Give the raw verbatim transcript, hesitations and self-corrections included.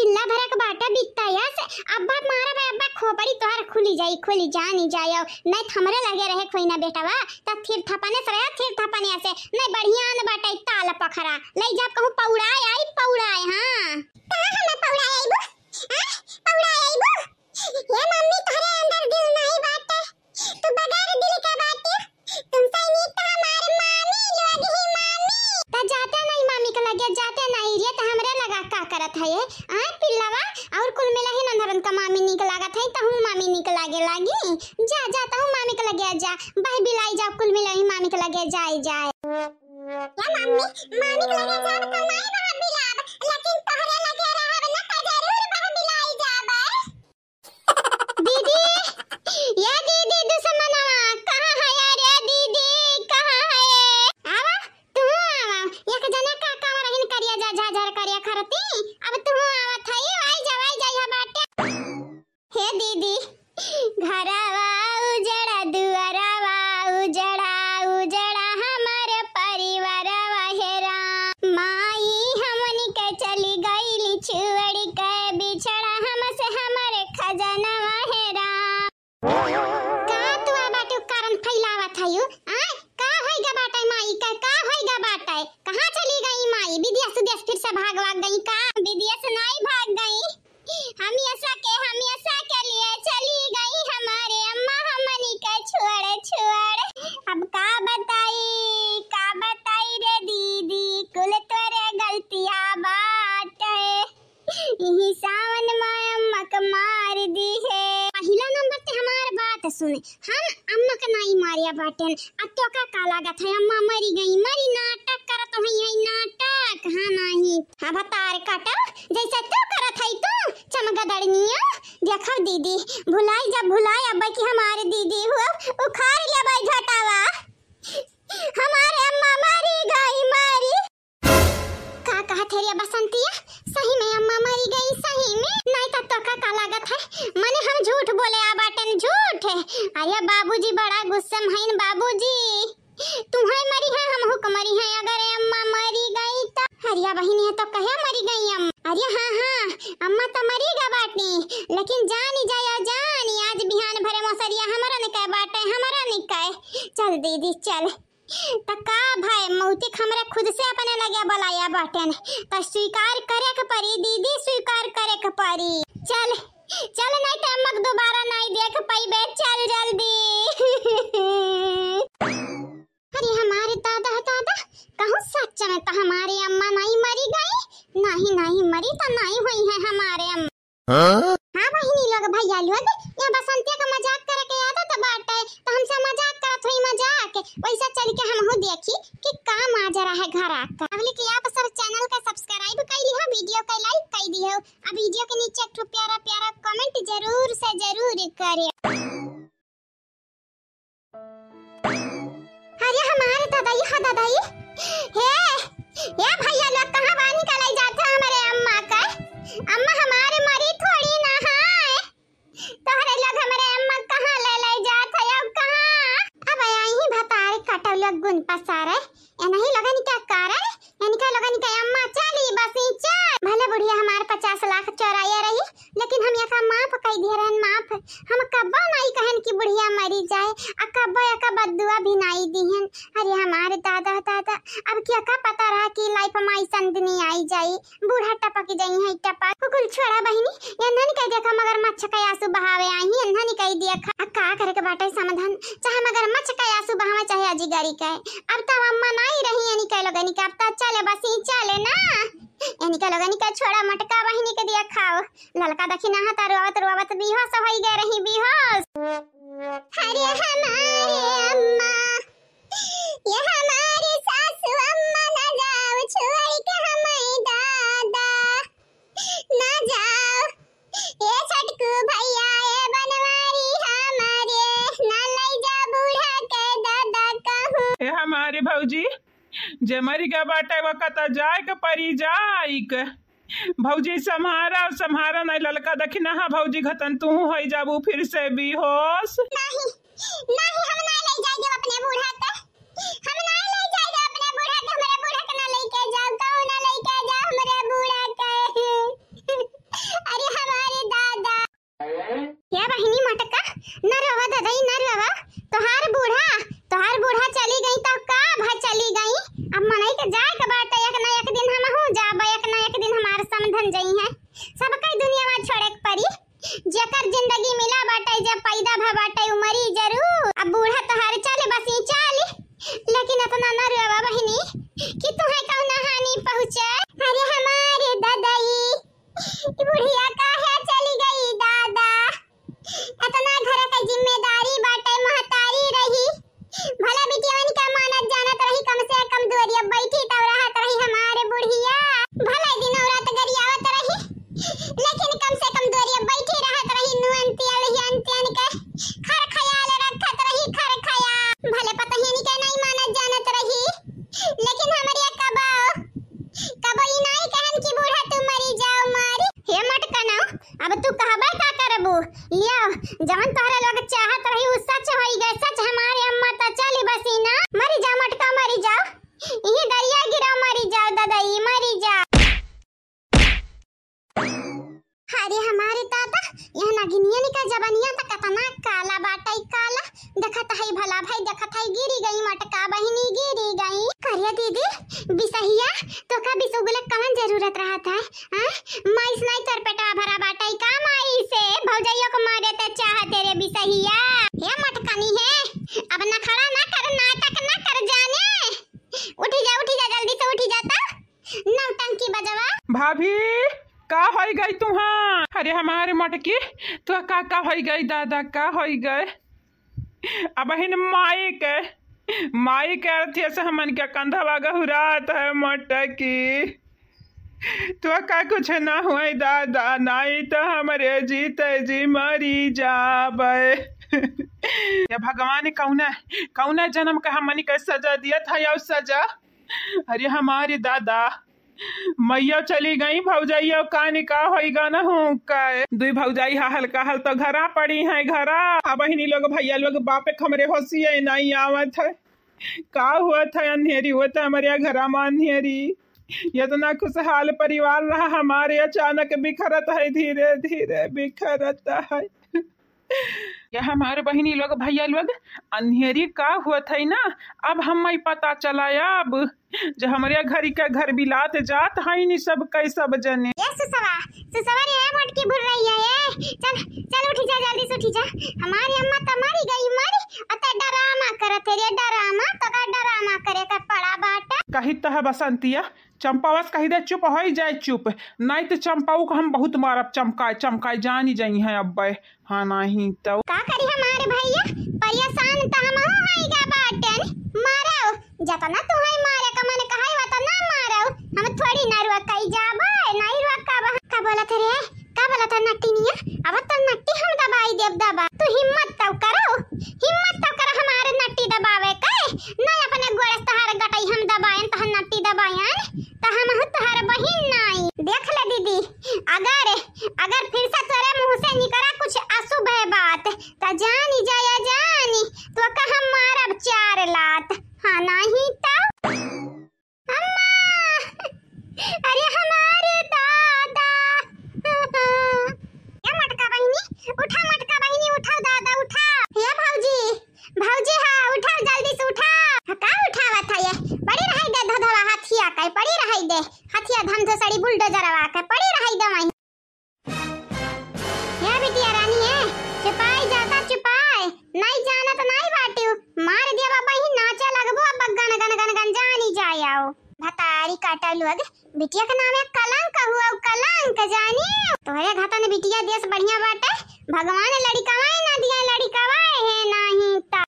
लभरक बाटा बित्ता यस, अब्बा मारा बे, अब्बा खोपड़ी तोहर खुली जाई, खुली जानी जायो। नहीं त हमरे लगे रहे कोई ना बेटवा, त थिर थपने से रहे, थिर थपने से। नहीं बढ़िया न बाटे ताल पखरा, लई जा कहूँ पौड़ाए आई, पौड़ाए, हाँ। कहाँ हमें पौड़ाए आईबू? आ? पौड़ाए आईबू? ये मम्मी तोहरे अंदर दिल नहीं बाटे। तू बगैर दिल के बाटे। तुमसे नीक तो हमारे मामी लोग ही मामी। त जाते नहीं मामी के लगे, जाते नहीं रे, त हमरे लगा का करत है ये? आ पिल्लवा, और कुल मिला ही नंदरन का मामी नीक लागत है, तहूँ मामी नीक लागे लागी। जा, जा, तहूँ मामी के लगे जा, बह बिलाई जा, कुल मिला ही मामी के लगे जाए, जाए। या मम्मी, मामी के लगे जाब तो नहीं बह बिलाब, लेकिन तोहरे लगे रहब न त जरूर बह बिलाई जाब। दीदी, ये दीदी दुश्मनवा, कहाँ है रे दीदी, कहाँ है? आवा, तू आवा, एक जने का कावर हिन करिया जा झाझर करिया खरती, अब तू आवत है, आई जा, आई जा, यह बाटे। हे दीदी, घरवा उजड़ा, दुअरवा उजड़ा, उजड़ा हमर परिवारवा हे राम। माई हमनी के चली गईली छोड़ के बिछड़ा, हमसे हमरे खजनवा हे राम। का तू आ बाटे कारण फैलावत हयू? आ? का होइगा बाटे माई के? का होइगा बाटे? कहाँ चली गई माई? विदेश उदेश फिर से भाग वाग गई का? विदेश नहीं भाग गई। हमेशा के, हमेशा के लिए चली गई हमारे अम्मा, हमनी के छोड़, छोड़। अब का बताई, का बताई रे दीदी, कुल तोरे गलतिया बाटे। इही सावन में अम्मा के मार दी है। पहिला नंबर ते हमार बात सुन, हम अम्मा के नाई मारिया बाटेन। आ तोका का लागत है अम्मा मरी गई? मरी, नाटक करत होई है, नाटक। हाँ नाहीं। हाँ भतार कटल, जैसे तू करत है तू चमगदड़निया। देखब दीदी, भुलाई जब भुलाई अब कि हमारे दीदी हुआ उखाड़ लिया भाई घटावा। हमारे अम्मा मरी गई, मरी। का कहत है रे बसंतिया? सही में अम्मा मरी गई, सही में? नहीं तो तोका का लागत है? मने हम झूठ बोले आ बाटेन, झूठ है। अरे बाबूजी बड़ा गुस्सा में हईन बाबूजी। तुम्हें मरी है, हम हुक मरी है, अगर अम्मा मरी गई तो। अरे बहिनी है तो कहे मरी गई अम्मा? अरे हाँ, हाँ, अम्मा तो मरी गा बाटी, लेकिन जानी जाया जानी, आज बिहान भरे मौसरिया हमरा निकाय बाटे, हमरा निकाय। चल दीदी, चल। त का भाई, मौतिक हमरे खुद से अपने लगे बुलाया बाटेन, त स्वीकार करे के परी दीदी, स्वीकार करे के परी। चल, चल, नहीं त अम्मा के दोबारा नहीं देख पाइबे, चल जल्दी। अरे हमारे दादा, दादा, कहूँ सच में त हमारे अम्मा नहीं मरी गई? नहीं, नहीं मरी त नहीं हुई है हमारे अम्मा। हाँ? हाँ बहिनी लोग, भैया लोग, यह बसंतिया का मजाक करे के आदत बाटे, तो हमसे मजाक करत हुई मजाक। वैसा चल के हमहू देखी कि का माजरा है घरा का। अब लेके आप सब channel का subscribe कर लिहो, video का like कर दिहो, अब video के नीचे एक ठो प्यारा प्यारा comment जरूर से जरूर करे। अरे हमारे दादाई, हाँ दादाई, हे, हे भैया लोग, कहाँ बानी का लई जात है हमरे अम्मा का? अम्मा हमारे मरी थोड़ी ना है, तोहरे लोग हमरे अम्मा कहाँ ले लई जात है, अब कहाँ? अब आई ही भतारे कटौलक गुन पसारे, ए नहीं लोगन का कारण, इनका लोगन के अम्मा चली बसी चल। भले बुढ़िया हमार पचास लाख चोराया रही, लेकिन हम एका माफ कई दिए रहन, माफ। हम कब्बो नहीं कहन कि बुढ़िया मरी जाए, आ कब्बो एका बद्दुआ भी नहीं दिहन। अरे हमारे दादा, दादा, अब क्या का पता रहा कि life में ऐसन दिन आई जाई, बूढ़ा टपक जाई है, टपक। कुल छोड़ा बहिनी, एन्हन के देखा मगरमच्छ के आंसू बहावे आई, एन्हन के देखा। आ का करे के बाटे समाधान, चाहे मगरमच्छ के आंसू बहावे, चाहे अजिगरी के। अब तब अम्मा नहीं रही, एनी के लोगनी के अब तब चले बसी चले ना। एनी के लोगनी के छोड़ा, मोटका बहिनी के दिया खाओ। ललका दखिनहा त रोवत रोवत बेहोश होई गए रही, बेहोश। अरे हमारे अम्मा, ये हमारे सासू अम्मा, ना जाओ छोड़ के हमें दादा, ना जाओ। ए छोटकू भैया, ए बनवारी हमारे, ना लई जा बूढ़ा के दादा कहूँ। ए हमारे भौजी, जे मरी गा बाटे, वका त जाए के परी, जाए के। भौजी, सम्हारा, सम्हारा, नहीं ललका दखिनहा भौजी घतन तू होई जाबू फिर से बेहोश। नहीं, नहीं, हम ना ले जाए देब अपने बूढ़ा के। हम ना ले जाए देब अपने बूढ़ा के, हमरे बूढ़ा के ना लेके जाओ, कहूँ ना लेके जाओ हमरे बूढ़ा के। सबका दुनिया में छोड़े के पड़ी। जेकर जिंदगी मिला बाटे, जब पैदा भा बाटे, उ मरी जरूर। अब बूढ़ा तोहार चल बसी चल, लेकिन इतना न रोवा बहिनी कि तुहे कौनो हानि पहुँचे। अरे हमारे ददई, ई बुढ़िया काहे चली गई दादा? इतना घर के जिम्मेदारी बाटे, महतारी रही, भला बिटियवन का मानत जानत रही, कम से कम दुआरिया बैठी तब रहत रही हमारे बुढ़िया। भले दिन औरत गरियावत रही, लेकिन कम से कम दुआरिया बैठी रहत रही, नुअन तियन हियन तियन के खर खयाल रखत रही, खर खयाल। भले पतहियन के नहीं मानत जानत रही, लेकिन हमरे कबो, कबो ई नहीं कहन कि बूढ़ा तू मरी जाओ, मरी। हे मटकनो, अब तू कहबे का करबू? लियो, जवन तोहरे लोग चाहत रही, उ सच होई गए, सच। हमारे अम्मा त चली बसी ना। मरी जा मटका, मरी जा। इही दरिया गिरा, मरी जा, ददई, मरी जा। अरे हमारे दादा, यह नगिनियन का जबनिया त कतना काला बाटे, काला। देखत है भला भाई, देखत है, गिरी गई मटका बहिनी, गिरी गई। करिया दीदी, बिसहिया, तोका बिसुगुले कवन जरूरत रहत है? हाँ? माई से नहीं तोर पेटवा भरा बाटे का? माई से भौजाइयों को मारे ते चाहते रे बिसहिया। हे मटकनी है, अब नखड़ा ना कर, नाटक ना कर जाने। उठी जा, उठी जा, जल्दी से उठी जा त। नौटंकी बजवा। भाभी, का होई गई तुहाँ? अरे हमारे मटकी, तो का, का होई गई दादा, का होई गए? अबहिन माई के, माई के अरथिया से हमन के कंधवा गहुरात है मटकी। तो का कुछ ना हुए दादा, नाई तो हमरे जीते जी मरी जाबे। या भगवान, कौना, कौना जन्म का हमन के सजा दिया था, या सजा? अरे हमारे दादा, मैया चली गई, भौजैया का निकाह होई गा ना हो का। दुई भौजाई हा हल्का हल तो घरा पड़ी है, घरा। अब बहिनी लोग, भैया लोग, बापे हमरे होशिये नहीं आवत है। का हुआ था, अन्हेरी हुआ था हमरे घरा में, अन्हेरी। इतना खुशहाल परिवार रहा हमारे, अचानक बिखरत है, धीरे धीरे बिखरत है। ये हमारे बहिनी लोग, भैया लोग, अन्हेरी का हुआ था ना, अब हमें पता चला। अब जो हमरे घरी का घर बिलात जात है नी सब कै सब जने। ए सुसवा, सुसवा रे, ए मोटकी बुढ़ रही है, ए, चल, चल उठी जा, जल्दी से उठी जा। हमारी अम्मा तो मरी गई, मरी, अते डरामा करत है रे, डरामा, तो का डरामा करे का पड़ा बाटा। कही तो है बसंतिया, चंपावस कही दे चुप होई जाए चुप, नहीं तो चंपाऊ को हम बहुत मारब, चमकाए चमकाए जानी जाई है अब्बे। हाँ, नहीं तो। का करी हमारे भैया, परेशान त हमहू होइगा बाटेन। मारो, जतना तुहई मारे का मन कहै, वतना मारो। हम थोड़ी ना रोकई जाबे, नहीं रोकब। का बोलत रे? का बोलत है नट्टी निया? अब तो नट्टी हम दबाई देब दबा। तू हिम्मत तब करो, हिम्मत तब करो हमारे नट्टी दबावे के। नहीं अपने गोड़े से तोहार गटई हम दबाएन, तोहार नट्टी दबाएन, त हमहू तोहार बहिन नाई। देख ले दीदी, अगर, अगर फिर से तोरे मुँह से निकला कुछ अशुभ है बात, त जानी जाया जानी, तो का हम मारब चार लात। हाँ, नहीं तो। अम्मा! अरे हमारे दादा! ए मोटका बहिनी, उठा मोटका बहिनी, उठा दादा, उठा। हे भौजी, भौजी, हाँ, उठा, जल्दी से उठा। हाँ, का उठावत है ये? पड़ी रही दे धधवा हथिया के, पड़ी रही दे। हथिया धमधो सड़ी बुलडोजरवा के, पड़ी रही दे वहीं। हे बिटिया रानी है, चुपाई जाता चुपाई, नहीं जानत नहीं बाटिउ, मार दिया बाबा ही नाचा लगबो अब गन गन गन गन जानी जाए आओ। भतारी काटा लोग, बिटिया के नाम है कलंक हुआ, कलंक जानी। तोहरे घातन बिटिया देश बढ़िया बाटे, भगवान लड़िकवाए ना दिया, लड़िकवाए है नहीं ता।